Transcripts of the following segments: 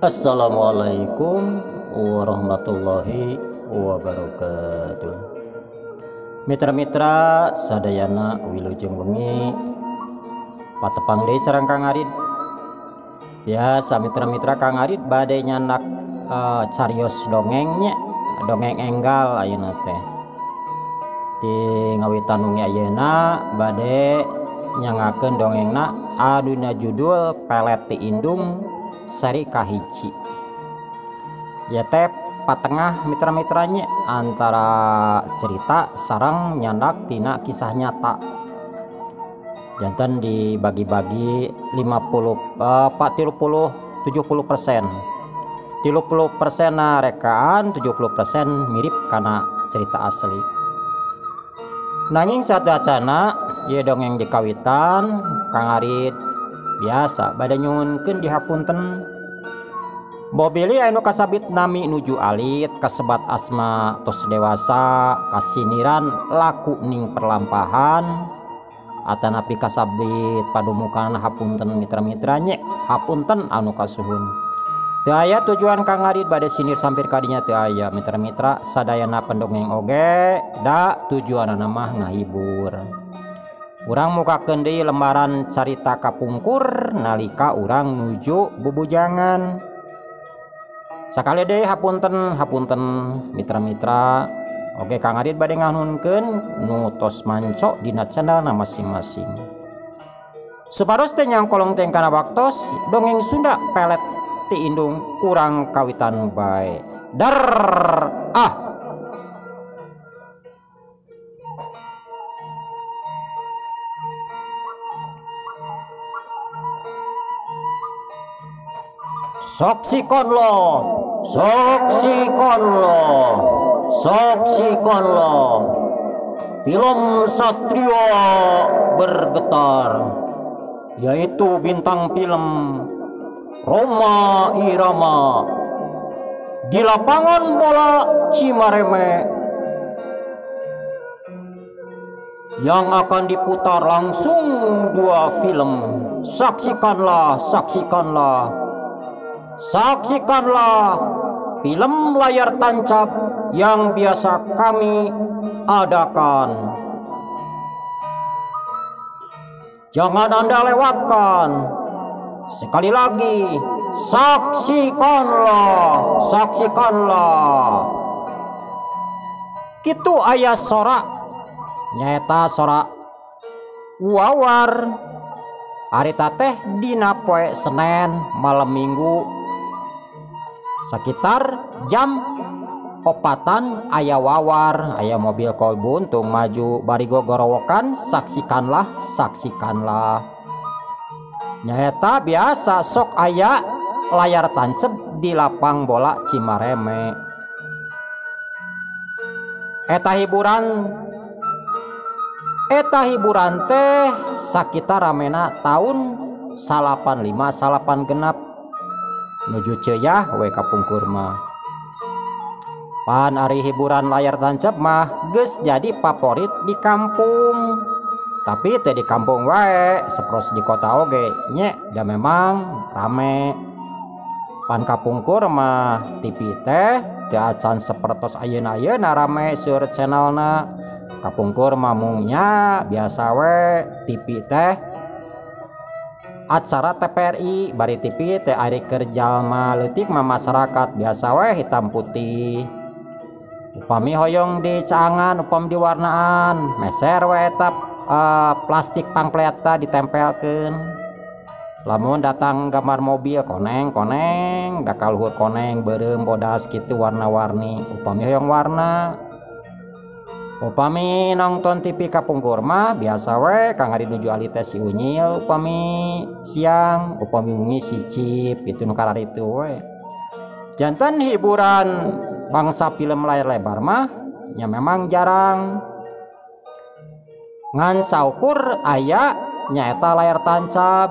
Assalamualaikum warahmatullahi wabarakatuh. Mitra-mitra sadayana wilujeng wengi patepang deui sareng Kang Arid. Biasa mitra-mitra Kang Arid bade nyanak carios dongengnya, dongeng enggal ayeuna teh. Ti ngawitan wengi ayeuna bade nyangakeun dongengna aduna judul Pelet ti Indung seri kahiji. Ya teh patengah mitra-mitranya antara cerita sarang nyandak tina kisah nyata. Janten dibagi-bagi 50 30 70%. 30% rekaan, 70% mirip kana cerita asli. Nanging sateuacanna ieu dongeng dikawitan Kang Arid biasa bade nyuhunkeun dihapunten. Bobili anu kasabit nami nuju alit kasebat asma tos dewasa kasiniran laku ning perlampahan atanapi kasabit padumukan hapunten mitra-mitranya hapunten anu kasuhun. Teu aya tujuan Kang Arid bade sinir sampir kadinya teu aya mitra-mitra sadayana pendongeng oge da tujuanana mah ngahibur. Urang mukakeun deui lembaran carita kapungkur nalika urang nuju bubujangan. Sakali deui hapunten hapunten mitra-mitra. Oke Kang Arid bade nganuhunkeun nu tos manco dina channelna masing-masing. Supados teh nyangkolong teh kana waktos dongeng Sunda Pelet ti Indung urang kawitan bae. Dar ah. Saksikanlah, saksikanlah, saksikanlah film Satria Bergetar, yaitu bintang film Rhoma Irama di lapangan bola Cimareme yang akan diputar langsung 2 film. Saksikanlah, saksikanlah, saksikanlah film layar tancap yang biasa kami adakan. Jangan Anda lewatkan. Sekali lagi, saksikanlah, saksikanlah. Kitu aya sora, nyaeta sora wawar. Harita teh dina poe Senin malam Minggu sekitar jam 4 aya wawar, aya mobil kol buntung maju bari gogorowokan. Saksikanlah, saksikanlah. Nyaeta biasa sok aya layar tancep di lapang bola Cimareme. Eta hiburan teh sakitar ramena tahun 85 96 nuju ceuyah we kapungkur mah. Pan ari hiburan layar tancap mah geus jadi favorit di kampung. Tapi teh di kampung wae, sepros di kota oge nya da memang rame. Pan kapungkur mah TV teh teu acan sapertos ayeuna-ayeuna rame seueur channelna. Kapungkur mah mungnya biasa we TV teh acara TPRI bari TV teh ari keur jalma leutik mah masyarakat biasa we hitam putih. Upami hoyong dicaangan, upami diwarnaan, meser we eta plastik pangplet ditempelkeun. Lamun datang gambar mobil koneng-koneng, da kaluhur koneng beureum bodas kitu warna-warni, upami hoyong warna. Upami nonton TV kapungkur mah biasa we Kang Arid nuju alit teh si Unyil upami siang, upami wengi si Cip itu nu kararitu we. Janten hiburan bangsa film layar lebar mah nya memang jarang. Ngan saukur aya nyaeta layar tancap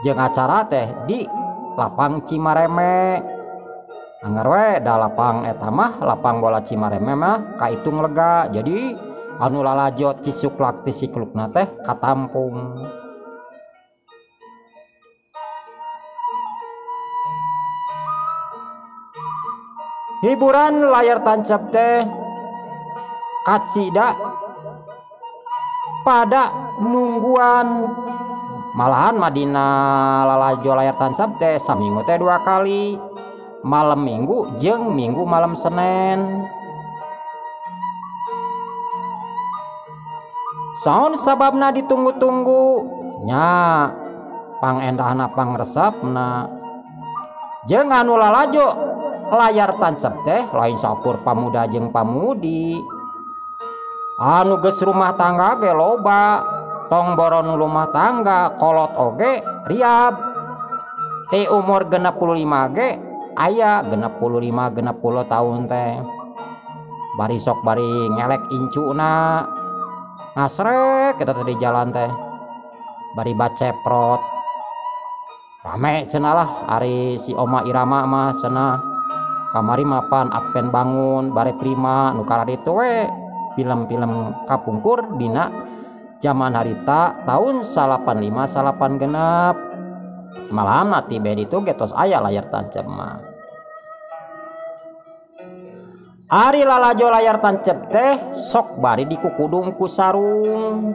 jeung acara teh di lapang Cimareme. Anggar we da lapang eta mah lapang bola Cimareme mah kaitung lega, jadi anu lalajo tisuklak tisiklukna teh katampung. Hiburan layar tancap teh kacida pada nungguan. Malahan madina lalajo layar tancap teh saminggu teh 2 kali, malam Minggu jeung Minggu malam Senin. Saon sababna ditunggu-tunggu nya pangendahna pangresepna. Jeung anu lalajo layar tancap teh lain saukur pamuda jeung pamudi. Anu geus rumah tangga ge loba, tong boro nu rumah tangga kolot oge riab. Ti umur 65 ge aya 65 60 tahun teh. Bari sok bari ngelek incuna. Ngasrek kita teh di jalan teh. Bari baceprot. Rame cenah lah ari si Oma Irama mah cenah. Kamari mapan Advent bangun bare prima nu kararitu we film-film kapungkur dina zaman harita tahun 85 86. Malahan mati bed itu getos aya layar tancap mah. Ari lalajo layar tancap teh sok bari dikukudung ku sarung.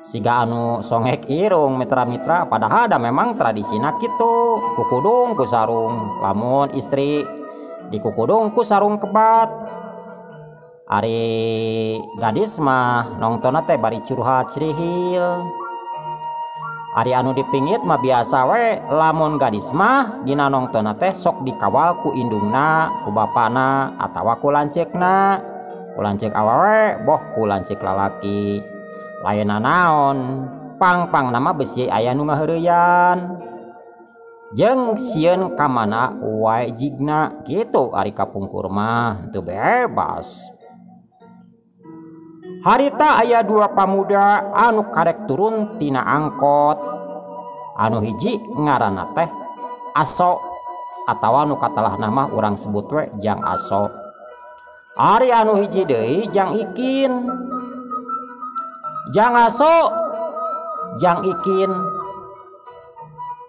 Siga anu songek irung mitra-mitra, padahal da memang tradisina kitu, kukudung ku sarung. Lamun istri dikukudung ku sarung kebat. Ari gadis mah nongtonna teh bari curhat cirihil. Ari anu dipingit mah biasa we, lamun gadis mah dina nongtonna teh sok dikawal ku indungna, ku bapana atawa ku lanceukna. Ku lanceuk awewe boh ku lanceuk lalaki. Lain naon, pang-pang nama besi aya nu ngaheureyan. Jeung sieun ka mana wae jigna kitu ari kapungkur mah teu bebas. Harita aya 2 pamuda anu karek turun tina angkot. Anu hiji ngaranna teh Aso atawa nu katalah nama urang sebut we Jang Aso. Ari anu hiji deui Jang Ikin. Jang Aso, Jang Ikin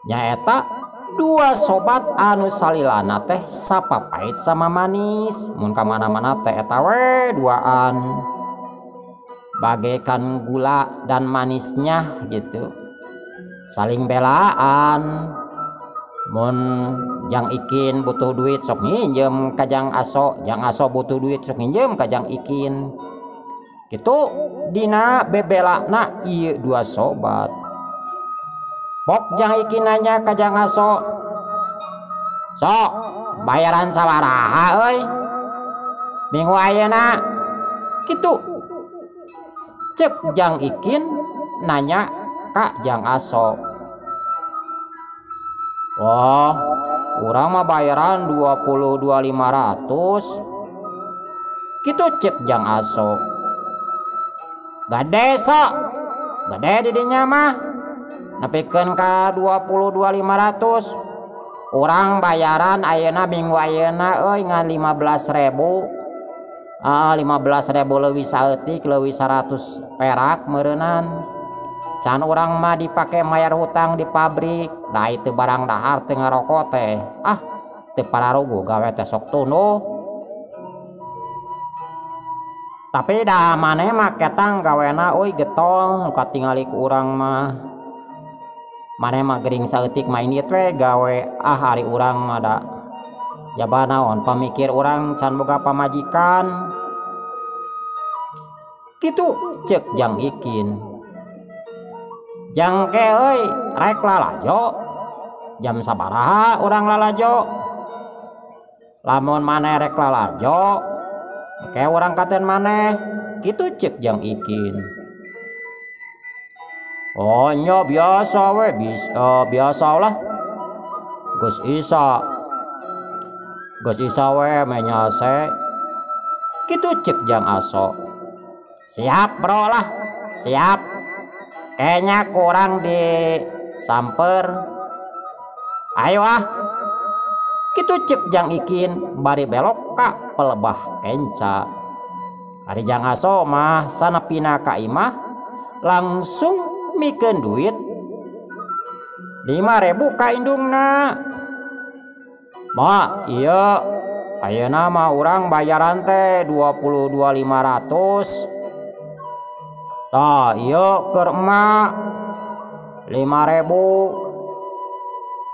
nyaeta 2 sobat anu salilana teh sapapait sama manis. Mun ka mana-mana teh eta we duaan. Bagaikan gula dan manisnya gitu. Saling belaan. Mun Jang Ikin butuh duit sok nginjem ka Jang Aso, Jang Aso butuh duit sok nginjem ka Jang Ikin. Gitu dina bebelana ieu 2 sobat. Pok Jang Ikin nanya ka Jang Aso, "Sok, bayaran sabaraha euy? Minggu ayeuna." Kitu. Cek Jang Ikin nanya ka Jang Aso. "Wah, urang mah bayaran 22.500." Kitu cek Jang Aso. "Gede sok, gede didinya mah. Nepikeun ka 22.500. Urang bayaran ayeuna minggu ayeuna euy ngan 15.000. Ah, 15.000 leuwih saeutik, leuwih 100 perak meureunnan. Can urang mah dipake mayar hutang di pabrik. Da itu barang dahar teu ngarokok teh. Ah, teu pararuguh gawe teh sok tunduh. Tapi da maneh mah ketang gawena euy getol nu katingali ku urang mah. Maneh mah gering saeutik main ieu we gawe. Ah, ari urang mah da jaba naon pamikir urang can boga pamajikan." Kitu cek Jang Ikin. "Jang ke euy rek lalajo. Jam sabaraha urang lalajo? Lamun maneh rek lalajo, ke urang katen maneh." Kitu cek Jang Ikin. "Oh nya biasa we, biasa lah. Geus isa. Geus isa we menyase." Kitu cek Jang Aso. "Siap bro lah, siap. Kayaknya kurang disamper. Ayo ah." Kitu cek Jang Ikin bari belok ka pelebah kenca. Ari Jang Aso mah sanepina ka imah langsung mikeun duit 5.000 ka indungna. "Ma, ieu Ayeuna mah urang bayaran teh 22.500. Tah ieu keur emak 5.000,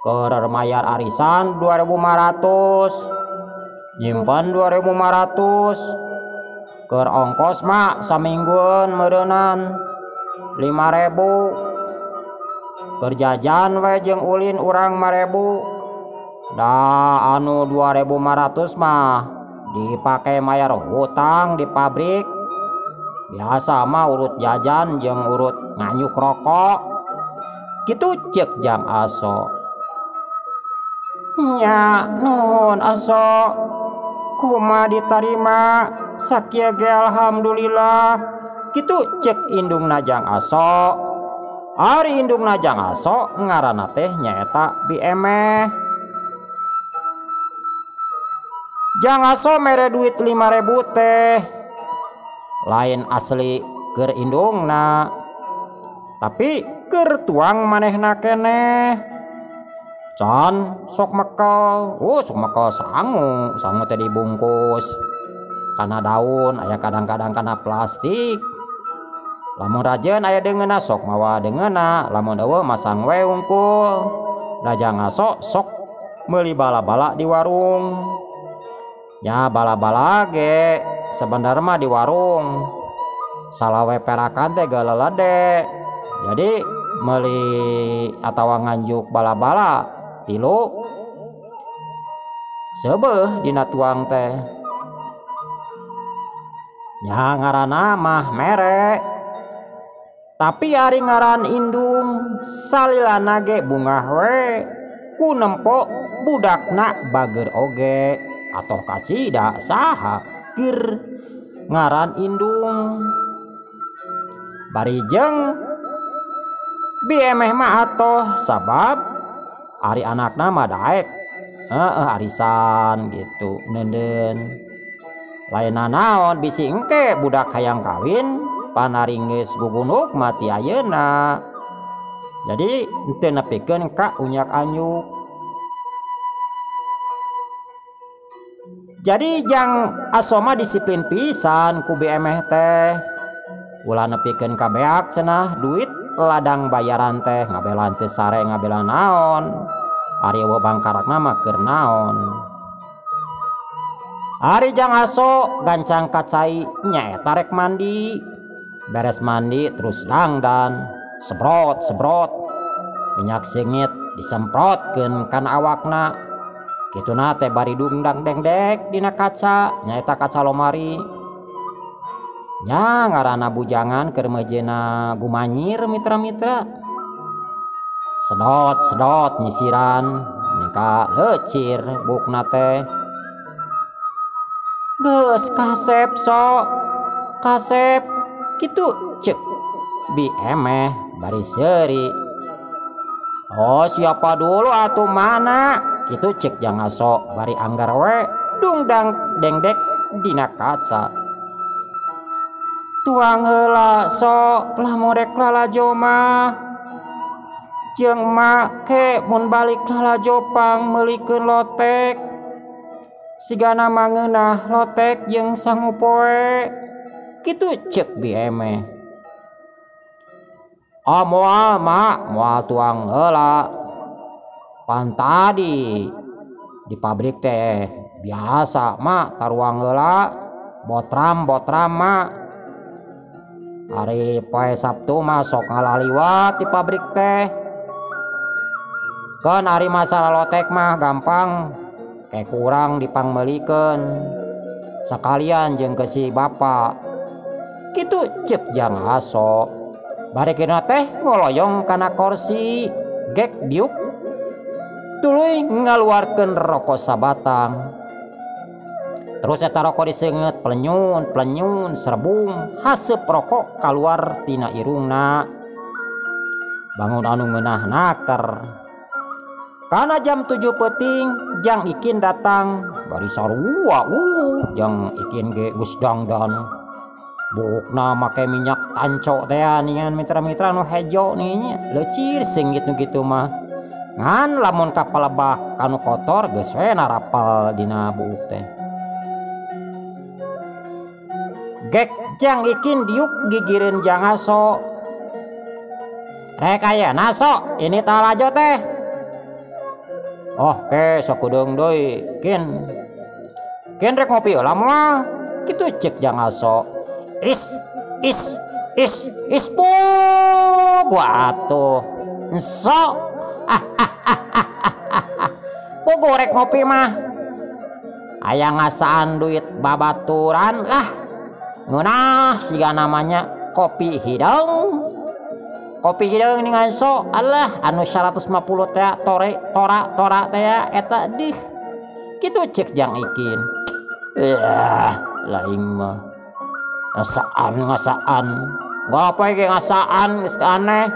keur mayar arisan 2.500, nyimpen 2.500, keur ongkos mak saminggueun meureunnan 5.000, keur jajan we jeung ulin urang 5.000. Da anu 2.500 mah dipake mayar hutang di pabrik. Biasa mah urut jajan jeung urut nganyuk rokok. Kitu cek Jang Aso. Nya nuhun Aso, kumaha ditarima sakieu ge alhamdulillah. Kitu cek indungna Jang Aso. Ari indungna Jang Aso ngaranna teh nyaeta Bi Emeh. Jang Aso mere duit 5.000 teh lain asli keur indungna, tapi keur tuang manehna keneh. Can sok mekel, sok mekel sangu, sangu teh dibungkus kana daun, aya kadang-kadang kana plastik. Lamun rajeun aya deungeunna sok mawa deungeunna, lamun eueuh masang we unggul. Da Jang Aso sok meuli bala-bala di warung. Ya bala-bala ge sebenarnya mah di warung salawe perakan teh galelede. Jadi meuli atawa nganjuk bala-bala 3 seubeuh dina tuang teh. Ya ngaranna mah mere, tapi ari ngaran indung salilana ge bungah we ku nempo budakna bager oge. Atau kacida saha keur ngaran indung. Bari jeung Bi Emeh mah atoh sabab ari anakna mah daek arisan gitu neundeun. Lain naon bisi engke budak hayang kawin panari geus gugunuk mati ayeuna. Jadi henteu nepikeun ka unyak anyuk. Jadi Jang Aso mah disiplin pisan ku Bi Emeh teh. Ulah nepikeun ka beak cenah duit ladang bayaran teh ngabelan teu sare ngabelan naon. Ari eueuh bangkarakna mah keur naon. Ari Jang Aso gancang ka cai nyaeta rek mandi. Beres mandi terus dangdan, sebrot-sebrot minyak seungit disemprotkeun kana awakna. Kituna teh bari dungdang dengdek dina kaca nyaeta kaca lomari. Nya ngaranna bujangan keur meujeuhna gumanyir mitra-mitra. Sedot-sedot nyisiran ningka leucir bukna teh. Geus kasep so, kasep kitu cek Bi Emeh bari seuri. Oh siapa dulu atuh mana? Kitu cek Jang Aso bari anggar we dungdang dengdek dina kaca. Tuang heula so lamun rek lalajo mah. Jeung mak ke mun balik lalajo pang meulikeun lotek. Sigana mangeunah lotek jeung sangu poe. Kitu cek Bi Emeh. Ah moal mak, moal tuang heula. Pan tadi di pabrik teh biasa mak taruang heula, botram-botram mak. Ari poe Sabtu mah sok ngalaliwat di pabrik teh. Kan ari masalah lotek mah gampang, kayak kurang dipangmeulikeun. Sekalian jeung ke si bapak. Kitu cek Jang Aso. Bari kina teh ngoloyong kana kursi gek diuk tuluy ngaluarkeun rokok sabatang. Terus eta rokok diseungeut plenyun plenyun serbung haseup rokok kaluar tina irungna. Bangun anu ngeunah naker. Kana jam 7 peuting Jang Ikin datang bari sarua Jang Ikin ge geus dangdan. Bukna make minyak tanco teh ningan mitra-mitra nu hejo nih nya lecir seungit nu kitu mah. Ngan lamun kapalebah kanu kotor geus we narapel dina buuk teh. Gek Jang Ikin diuk gigireun Jang Aso. Rek ayeuna sok ini talajo teh. Oh ke sok kudeung deui kin. Kin rek ngopi heula moal. Kitu cek Jang Aso. Is is is is bu gua atuh. Sok pugu rek ngopi mah. Aya ngasaan duit babaturan lah. Ngeunah siga namanya kopi hideung. Kopi hideung dengan so alah anu 150 teh tore tora tora teh eta dih. Kitu cek Jang Ikin. Laing mah ngasaan ngasaan. Ngapa ge ngasaan geus aneh.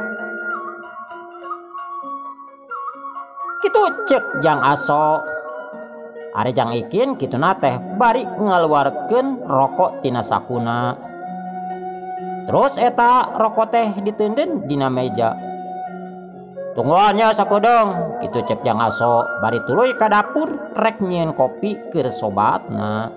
Kitu cek Jang Aso. Ari Jang Ikin kituna teh bari ngaluarkeun rokok tina sakuna. Terus eta rokok teh diteunden dina meja. Tungguan nya sakudeung, kitu cek Jang Aso bari tuluy ka dapur rek nyieun kopi keur sobatna.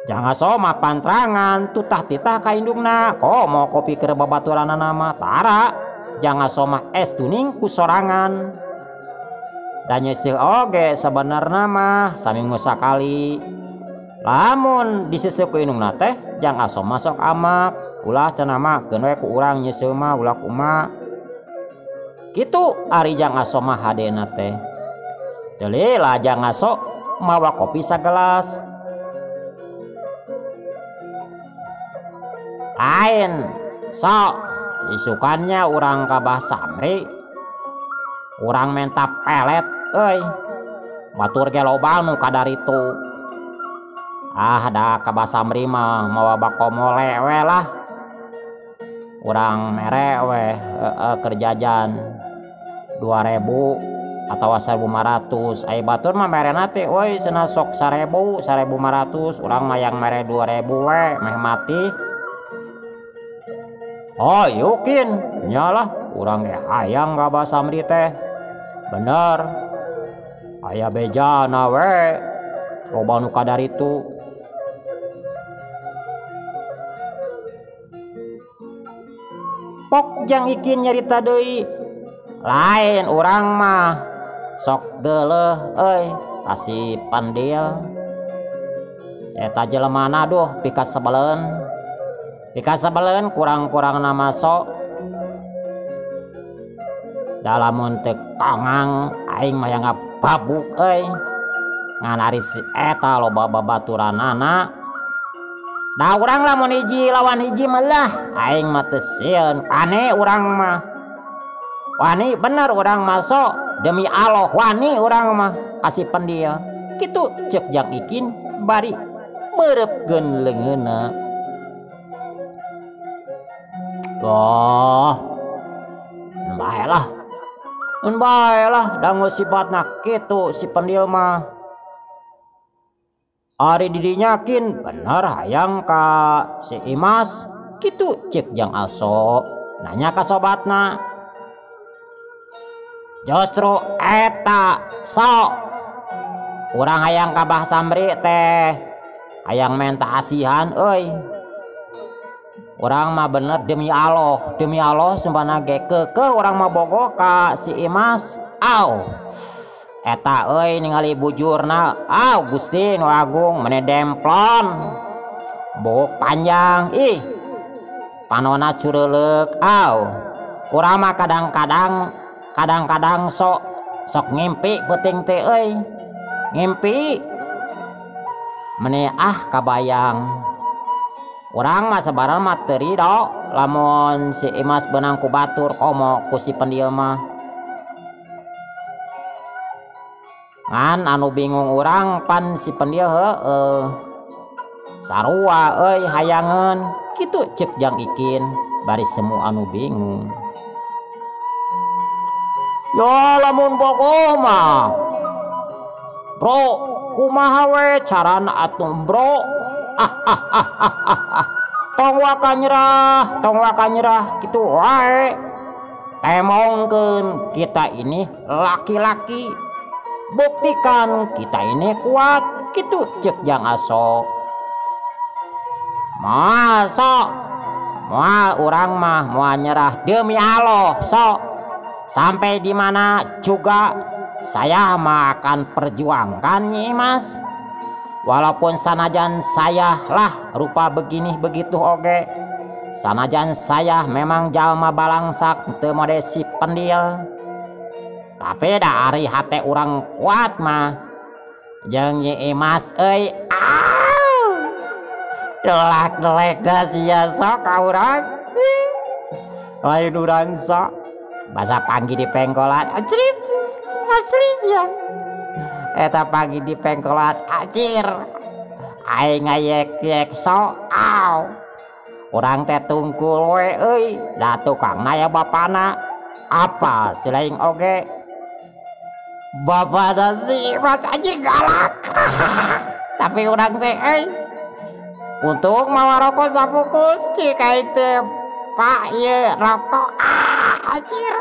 Jang Aso mah pantrangan tutah titah ka indungna, komo kopi keur babaturanana mah tara. Jang Aso mah es tuning ku sorangan. Da nyeuseuh oge sabenerna mah saminggu sakali. Lamun diseuseuk ku indungna teh Jang Aso mah sok amak, ulah cenah mah keun we ku urang nyeuseuh mah ulah kumaha. Kitu ari Jang Aso mah hadena teh. Teu lila Jang Aso mawa kopi sagelas. Lain sok isukannya urang ka Bah Samri. Urang menta pelet euy. Batur ge loba nu kadaritu. Ah da ka Bah Samri mah mawa bakomole we lah. Urang mere we keur jajan 2000 atawa 1500. Ai batur mah merena teh euy cenah sok 1000, 1500, urang mah yang mere 2000 we meh mati. Oh yukin nyalah urang ge hayang ka Bah Samri teh. Bener. Aya bejana we loba nu kadaritu. Pok Jang Ikin nyarita deui. Lain urang mah sok geuleuh euy ka si Pandil. Eta jelemana duh pikasebeleun. Pikasebeleun kurang-kurang nama sok. Dalamun teu kongang aing mah yang ngababuk euy. Ngan ari si eta loba babaturanana. Da urang lamun hiji lawan hiji mah lah aing mah teu sieun ane urang mah. Wani bener urang mah sok demi Allah wani urang mah kasih Pendil. Kitu cek Jang Ikin bari meureupkeun leungeunna. Wah, bae lah. Bae lah dangu sifatna kitu si Pendil mah. Ari didinya kin bener hayang ka si Imas kitu cek Jang Aso nanya ka sobatna. Justru eta sok urang hayang ka Bah Samri teh hayang menta asihan euy. Urang mah bener demi Allah sumpahna ge keukeuh urang mah bogoh ka si Imas. Aw eta euy ningali bujurna aw Gusti nu agung mene demplon buuk panjang ih panona cureuleuk aw. Urang mah kadang-kadang sok ngimpi peuting teh euy. Ngimpi mene ah kabayang. Urang mah sabaran mah teu rido lamun si Imas beunang ku batur komo ku si Pendil mah. Ngan anu bingung urang pan si Pendil heueuh. Sarua euy hayangeun kitu cek Jang Ikin bari semu anu bingung. Ya lamun bogoh mah bro kumaha we carana atuh bro. Tong waka nyerah kitu wae. Temongkeun kita ini laki-laki. Buktikan kita ini kuat kitu cek Jang Aso. Moal sok. Moal urang mah moal nyerah demi Allah sok. Sampai di mana juga saya mah akan perjuangkan Nyi Imas. Walaupun sanajan saya lah rupa begini begitu oge. Sanajan saya memang jalma balangsak teu mode si pendil. Tapi da ari hate urang kuat mah. Jeung Nyi Imas euy. Delak-delek da sia sok ka urang. Lain urang sok. Basa panggi di pengkolan acrit. Asli sia. Eta pagi di pengkolan acir. Aing ngayek-yek sok aw. Urang teh tungkul we euy. Da tukangna ya bapana. Apa selain oge. Bapana si Mas anjir galak. Tapi urang teh euy. Untung mawa rokok sapukus cik aing teh Pak ieu rokok ah anjir.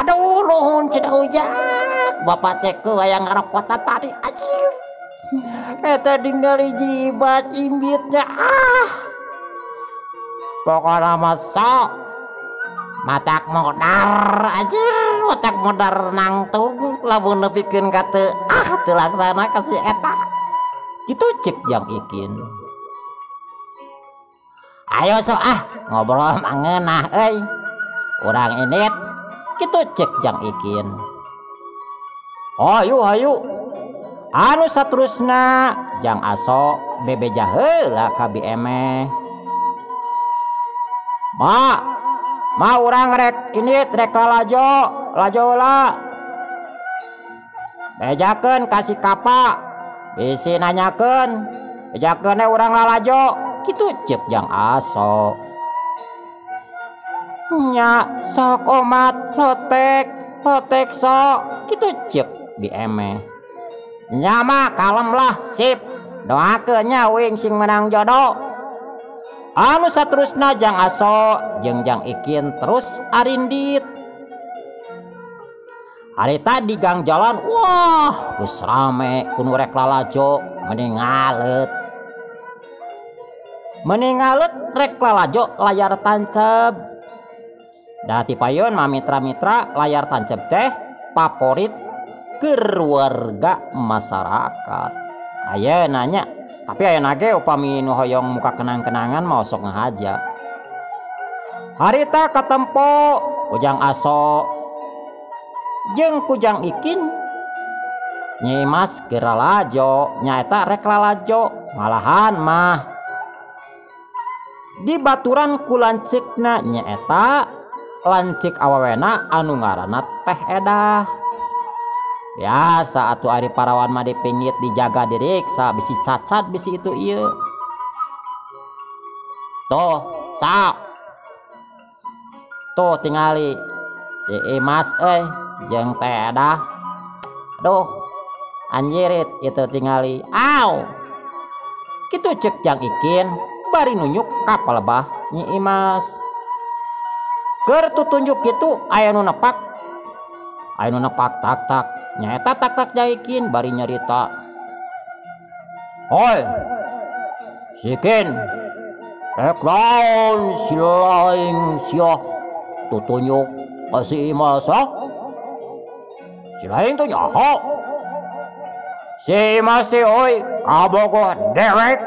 Aduh nuhun cenah ujak. Bapak teh ku hayang ngarokok tadi anjir. Eta ningali jibas imbitnya ah. Pokona mah sok matak modar anjir, matak modar nangtung lamun nepikeun ka teu ah teu laksana ka si eta. Kitu cek Jang Ikin. Ayo sok ah ngobrol mah ngeunah euy. Urang indit kitu cek Jang Ikin. Hayu hayu. Anu saterusna Jang Aso bebeja heula ka Bi Emeh. Ma, ma urang rek indit rek lalajo, lajo heula. Bejakeun ka si Kapa, bisi nanyakeun, bejakeun we urang lalajo. Kitu cek Jang Aso. Nya sok omat lotek, lotek sok. Kitu cek Bi Emeh. Nya mah kalem lah sip. Doakeun nya uing sing menang jodoh. Anu saterusna Jang Aso jeung Jang Ikin terus arindit. Harita di gang jalan, wah geus rame kudu rek lalajo meni ngalet. Meni ngalet rek lalajo layar tancep. Da ti payun mah mitra-mitra layar tancep teh favorit keluarga masyarakat. Ayeuna nya, tapi ayeuna ge upami nu hoyong muka kenang-kenangan mah sok ngahaja. Harita katempo ku Jang Aso jeung ku Jang Ikin. Nyi Imas keur lalajo, nyaeta rek lalajo, malahan mah dibaturan ku lanceukna nyaeta lanceuk awewena anu ngaranna Teh Edah. Biasa atuh ari parawan mah dipinggit dijaga diriksa bisi cacat bisi itu ieu. Tuh, sok. Tuh tingali si Imas euy jeung Teh Edah. Aduh, anjirit itu tingali. Aw. Kitu cek Jang Ikin bari nunjuk ka palebah Nyi Imas. Keur tutunjuk kitu aya nu nepak. Aya nu nepak tak tak. Nyaeta tak tak Jang Ikin bari nyarita. Hoi. Sikin. Rek naon si laing sia tutunjuk ka si Imas ha? Si laing tuh nyaho. Si Imas teh euy kabogoh dewek.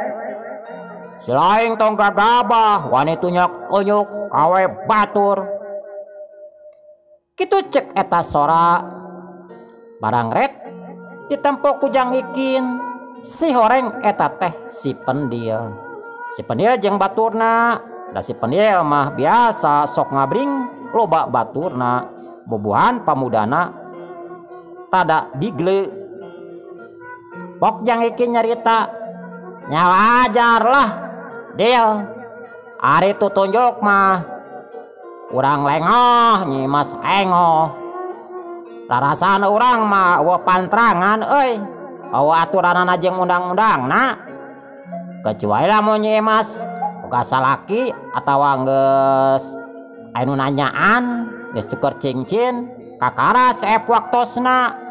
Si laing tong gagabah wani tunyak-tunyuk kawe batur. Kitu cek eta sora. Barang ret ditempo ku Jang Ikin. Si horeng eta teh si pendil. Si pendil jeung baturna. Da si pendil mah biasa sok ngabring loba baturna. Bubuhan pamudana tada digle. Pok Jang Ikin nyarita, nya wajar lah deal. Ari tutunjuk mah urang lengoh Nyi Mas engoh. Rarasaan urang mah eueuh pantrangan euy. Eueuh aturanana jeung undang-undangna. Kecuali lamun Nyi Mas boga salaki atawa geus aya nu nanyaan Geus tuker cincin kakara seep waktosna.